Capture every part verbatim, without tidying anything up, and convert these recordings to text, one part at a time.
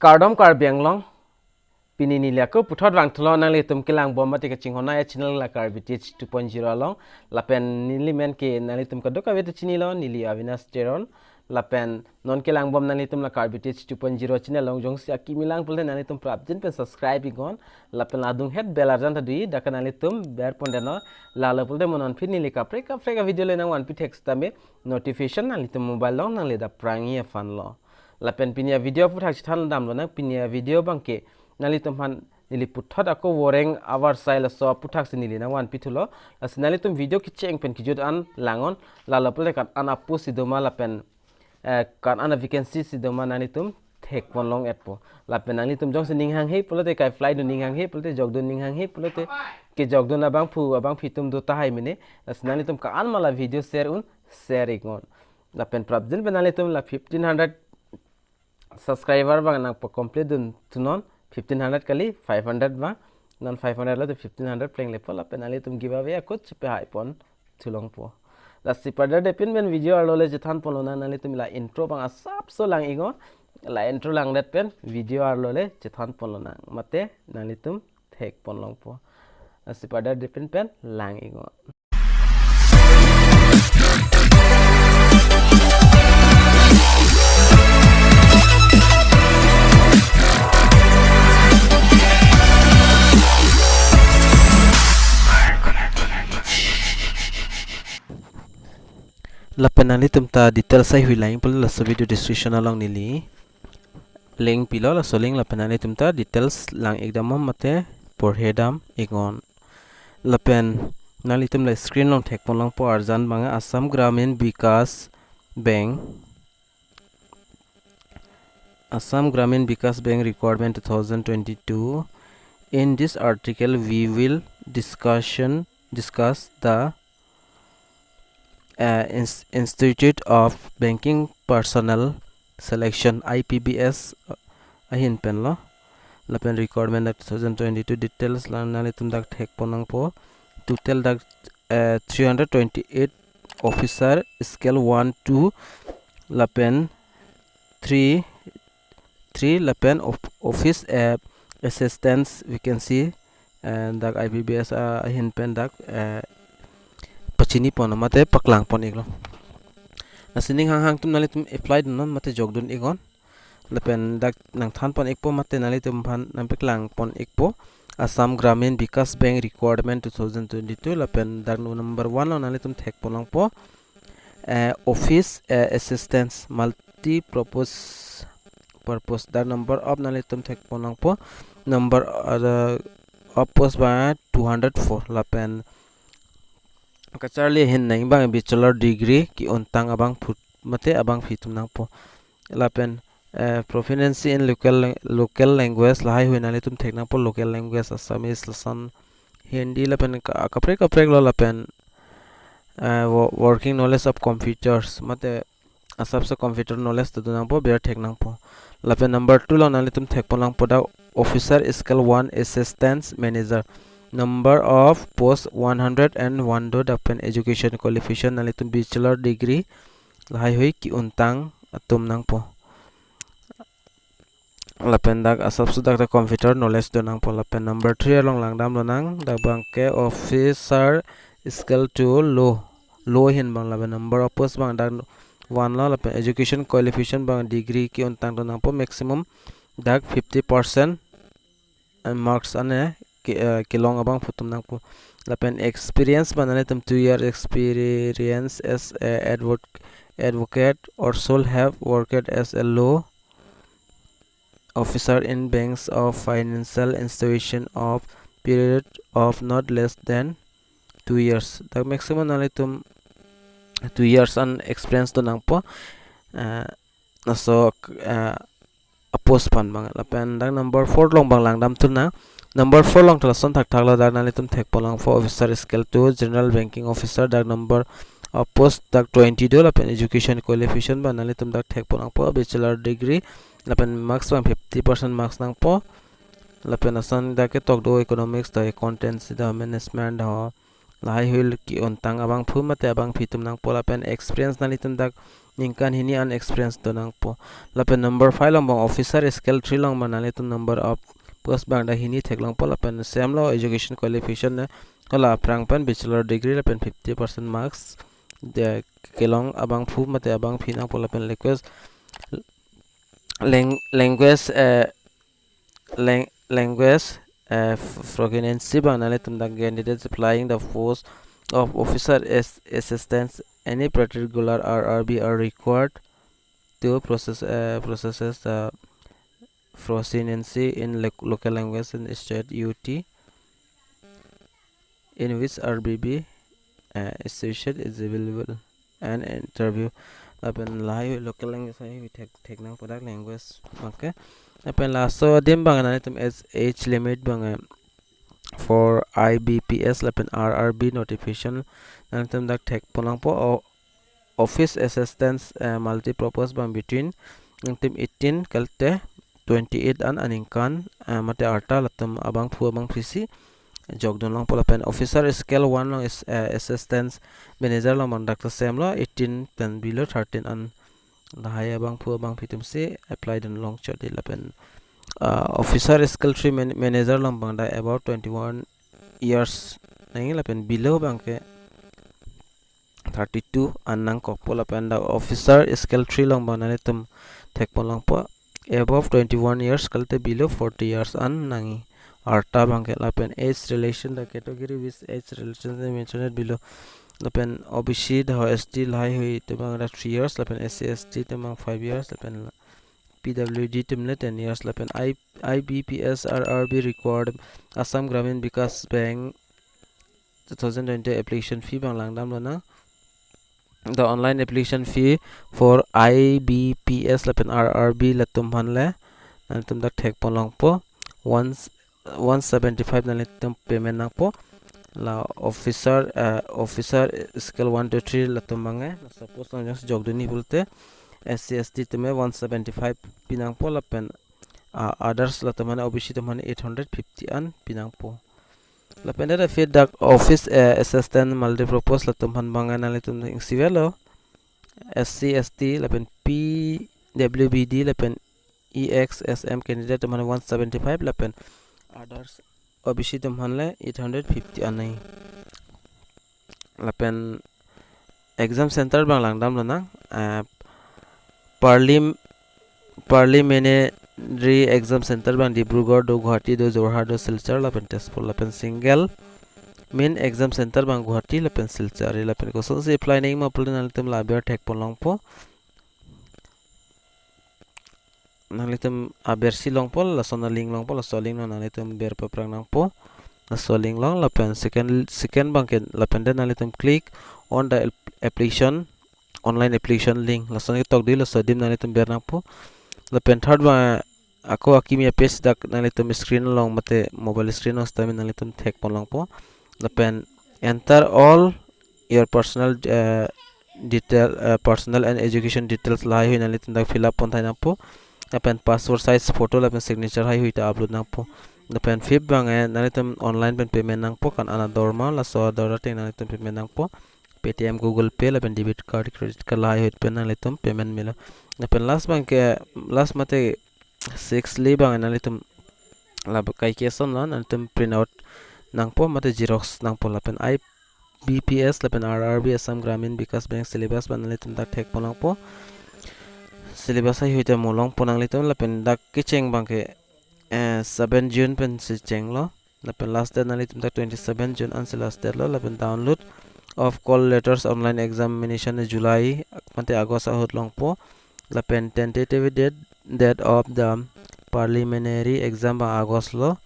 Kardom Karbi Anglong, pini neli ako puthot vangthulo nanglitum kelangbom mate kachinghon a-channel la Karbi T H two point zero along, lapen neli men ke nanglitum kadokave ta chinilo, neli Avinash Teron, lapen non kelangbom nanglitum la Karbi T H two point zero channel along jongsi akimi lang pulote nanglitum prapjin pen subscribe iknon, lapen adunghet bell arjan ta dui, dak ke nanglitum ber pon detnon, lalo pulote mo non aphi neli kaprek kaprek a-video le nangvanpi thek sitame notification nanglitum mobile along nangle daprangji aphanlo. Lapen pini a-video aphuthak chethan damlonang, pini a-video abangke nanglitum aphan neli puthot ako voreng avarsai laso aphuthak si neli nangvanpi thulo. Lasi nanglitum video kecheng pen kejut an langnon, lalo pulote kan an a-post si doma lapen, eh, kan an a-vacancy si doma nanglitum thek pon long-etpo. Lapen nanglitum jongsi ning hanghe pulote, kai-apply dun ning hanghe pulote, jokdun ning hanghe pulote, kejokdun abangphu abangphi atum do tahai mene. Lasi nanglitum ko-an ma la video share un, share iknon. Lapen prapjin pen nanglitum la fifteen hundred subscriber abang nangpa-complete dun thunon, fifteen hundred kali, five hundred abang, non five hundred lote fifteen hundred plenglepo, lapen nanglitum giveaway akut chepahai pon thulongpo. Lasi padarde pin pen video arlo le chethan ponlonang, nanglitum la intro abang asapso lang iknon, la intro langdet pen video arlo le chethan ponlonang, mate nanglitum thek pon longpo. Lasi padarde pin pen lang iknon. Lapen nanglitum ta details haihui lang pulote laso video description along neli link pilo, laso link, lapen nanglitum ta details lang ik damnon mate porhe dam iknon. Lapen nanglitum la screen along thek pon longpo arjan abang, Assam Gramin Vikas Bank. Assam Gramin Vikas Bank requirement two thousand twenty-two. In this article, we will discussion, discuss the, uh, ins-, Institute of Banking Personnel Selection, I P B S, uh, ahin penlo. Lapen requirement dak two thousand twenty-two details lang nanglitum dak thek pon nangpo. Total dak, eh, three hundred twenty-eight officer scale one, two, lapen three, three lapen of-, office, eh, assistance vacancy, eh, dak I P B S, ah, ahin pen dak, eh, pachini pon mate paklang pon iklo. Lasi ning hanghang atum nanglitum apply dunnon mate jokdun iknon. Lapen dak nangthan pon ikpo mate nanglitum aphan nangpaklang pon ikpo. Assam Gramin Vikas Bank requirement two thousand twenty-two, lapen dak number one along nanglitum thek pon longpo. Eh, office, eh, assistance multi purpose, purpose. Dak number of nanglitum thek pon longpo. Number, uh, of post abang two hundred four, lapen kacharli ahin nangji abang bachelor degree ke-untang abangphu mate abangphi atum nangpo. Lapen, eh, proficiency in local lang-, local language, lahaihui nanglitum thek nangpo, local language, Assamese, lason Hindi, lapen ka-, kaprek kaprek lo, lapen, eh, wo-, working knowledge of computers mate asapso computer knowledge ta do nangpo, ber thek nangpo. Lapen number two along nanglitum thek pon nangpo dak officer scale one assistant manager. Number of post one hundred and one do, lapen education qualification nanglitum bachelor degree lahaihui ke-untang atum nangpo. Lapen dak asapso dak ta computer knowledge do nangpo. Lapen number three along lang damlonang, dak abangke officer scale two low, low ahin abang, lapen number of post abang dak one lo, lapen education qualification abang degree ke-untang do nangpo, maximum dak fifty percent, eh, marks ane ke, eh, kelong abangphu atum nangpo. Lapen experience abang nanglitum two year experience as a advo-, advocate or should have worked as a law officer in banks of financial institution of period of not less than two years. Dak maximum nanglitum two years an experience do nangpo. Eh, laso, eh, a-post aphan abang. Lapen dak number four along abang lang damthunang. Number four along ta lason thakthak lo, dak nanglitum thek pon longpo officer scale two, general banking officer, dak number of post dak twenty do, lapen education qualification abang nanglitum dak thek pon longpo bachelor degree, lapen marks abang fifty percent marks nangpo. Lapen lason dak ketok do economics do, accountancy do, management do, lahaihui ke-untang abangphu mate abangphi atum nangpo. Lapen experience nanglitum dak ningkan hini an experience do nangpo. Lapen number five along abang officer scale three along abang nanglitum number of post abang dak hini theklongpo, lapen same lo education qualification ne hala aphrang pen bachelor degree lapen fifty percent marks de kelong abangphu mate abangphi nangpo. Lapen request lang-, language, eh, lang-, language, eh, f-, proficiency abang nanglitum dak candidates applying the post of officer as assistants any particular R R B are required to process, eh, processes the proficiency in lo-, local language in state U T in which R B B, eh, institution is available and interview. Lapen lahai local language hai thek, thek nangpo dak language abangke. Lapen laso adim abang nanglitum age, age limit abang, eh, for I B P S lapen R R B notification nanglitum dak thekpon nangpo. O-, office assistants, eh, multi-purpose abang between nangtum eighteen kalte twenty-eight an aningkan, eh, mate arta latum abangphu abangphisi jokdun longpo. Lapen officer scale one along is, eh, assistance manager along abang dak ta same lo, eighteen pen below thirteen an lahai abangphu abangphi atumsi apply dun long chot di. Lapen, ah, officer scale three man-, manager along abang dak above twenty-one years nangji, lapen below abangke thirty-two an nangkokpo. Lapen dak officer scale three along abang nanglitum thekpon longpo, above twenty-one years kalte below forty years an nangji arta abangke. Lapen age relation, the category with age relation is mentioned below. Lapen O B C, the S T lahai hui atum abang dak three years, lapen S C S T atum abang five years, lapen P W D atum le ten years, lapen I, I B P S R R B required Assam Gramin Vikas Bank two thousand twenty application fee abang langdam lonang. The online application fee for I B P S lapen R R B latum aphan le nanglitum dak thekpon longpo, one, one seventy-five nanglitum payment nangpo. La officer, eh, officer scale one to three latum abangke, la suppose nang jokdunji pulote S C S T atum ke one seventy-five pi nangpo, lapen, ah, others latum aphan, O B C atum aphan eight hundred fifty an pi nangpo. Lapen dak feed dak office, eh, assistant multi-purpose latum aphan abangke nanglitum ingsivelo, S C, S T lapen P W B D lapen E X S M candidate atum aphan one seventy-five lapen others O B C atum aphan le eight hundred fifty an nangji. Lapen exam center abang langdam lonang, eh, parlim-, preliminary exam center abang Dibrugarh do, Guwahati do, Jorhat do, Silchar lapen Tezpur. Lapen single main exam center abang Guwahati lapen Silchar. Lapen kosonsi apply nangji ma pulote nanglitum la aber thekpon longpo. Nanglitum abersi longpo, lason a-link longpo, laso a-link along nanglitum ber paprang nangpo. Laso a-link along, lapen second, second abangke, lapen dak nanglitum click on the ap-, application, online application link. Lason ketok di, laso adim nanglitum ber nangpo. Lapen third abang, ako akimi a-page dak nanglitum screen along mate mobile screen along sitame nanglitum thekpon longpo. Lapen enter all your personal, eh, detail, eh, personal and education details lahai hui nanglitum dak fill up pon thai nangpo. Lapen passport size photo lapen signature lahai hui ta upload nangpo. Lapen fifth abangke nanglitum online pen payment nangpo, kan ana dorma laso ador ateng nanglitum payment nangpo. Paytm, Google Pay lapen debit card, credit card lahai hui pen nanglitum payment melo. Lapen last abangke, last mate sixthly abangke nanglitum la kaike ason lo, nanglitum print out nangpo mate xerox nangpo. Lapen I B P S lapen R R B, Assam Gramin Vikas Bank syllabus abang nanglitum dak thekpon longpo. Syllabus lahai hui ta mo longpo nanglitum. Lapen dak kecheng abangke, eh, seven June pensi chenglo. Lapen last date nanglitum dak twenty-seven June ansi last date lo. Lapen download of call letters online examination July mate August ahut longpo. Lapen tentative date, date of the preliminary exam abang August lo.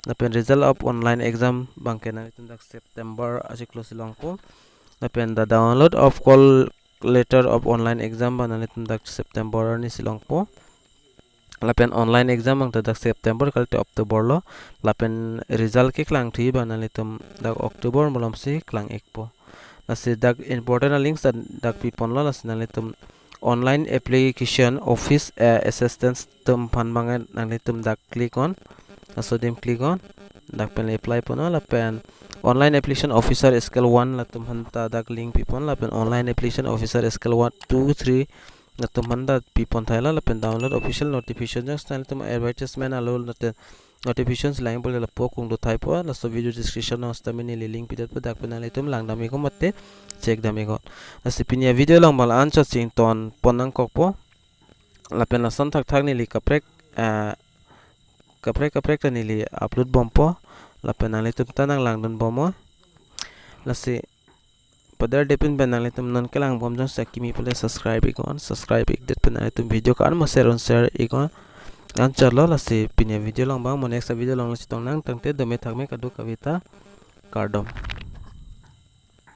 Lapen result of online exam abangke nanglitum dak September achiklo si longpo. Lapen the download of call letter of online exam abang nanglitum dak September arni si longpo. Lapen online exam abang ta dak September kalte October lo. Lapen result keklang thuji abang nanglitum dak October malomsi klang-ikpo. Lasi dak important a-links ta dak piponlo, lasi nanglitum online application office, eh, assistance atum aphan abangke nanglitum dak click on. Laso adim click on. Dak pen apply pon non lapen online application officer scale one latum aphan ta dak link pipon lapen online application officer scale one, two, three latum aphan ta pipon thailo lapen download official notification jongsi nanglitum advertisement alo lapen notifications lang pule lapu akung do thaipo, laso video description along sitame neli link pidetpo, dak pen nanglitum langdam iknon mate check dam iknon. Lasi pini avideo along abang la-anchot si ington pon nangkokpo. Lapen lason thakthak neli kaprek, ah, kaprek kaprek ta neli upload bompo. Lapen nanglitum ta nanglangdun bomnon. Lasi pader depin pen nanglitum non kelang bom jongsi akimi pule subscribe iknon, subscribe ikdet pen nanglitum video ko-an mo share un share iknon. Anchotlo, lasi pini avideo along abang, mo next video along chetong nang tangte dome thakme kadokave ta kardom.